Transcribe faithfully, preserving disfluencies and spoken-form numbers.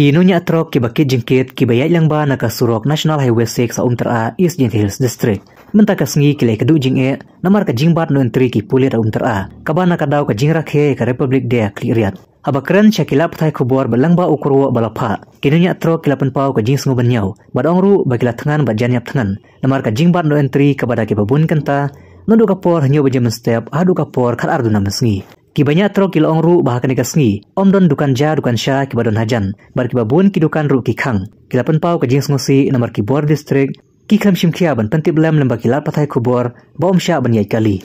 Ki nongñiah trok kiba kit jingkit kiba ïaid lyngba na ka surok National Highway six ha Umtyra, East Jaintia Hills District, mynta ka sngi ki la ïakduh jingeh namar ka jingbat no entry ki pulit ha Umtyra, kaba na ka daw ka jingrakhe ïa ka Republic Day ha Khliehriat. Haba kren sha ki lad pathai khubor bad lyngba u kyrwoh ba la phah, ki nongñiah trok ki la pynpaw ka jingsngewbynñiaw bad ong ruh ba ki la thngan bad jan ïap thngan namar ka jingbat no entry kaba da kiba bun kynta, naduh ka por hynñiew baje mynstep haduh ka por khatar duna mynsngi. Kiba ñiah trok ki la ong ruh ba ha kane ka sngi ym don dukan ja dukan sha kiba don hajan bad kiba bun ki dukan ruh ki khang. Ki la pynpaw ka jingsngewsih namar ki bor district ki khlem shim khia ban pyntip lem lyngba ki lad pathai khubor ba ym shah ban ïaid kali.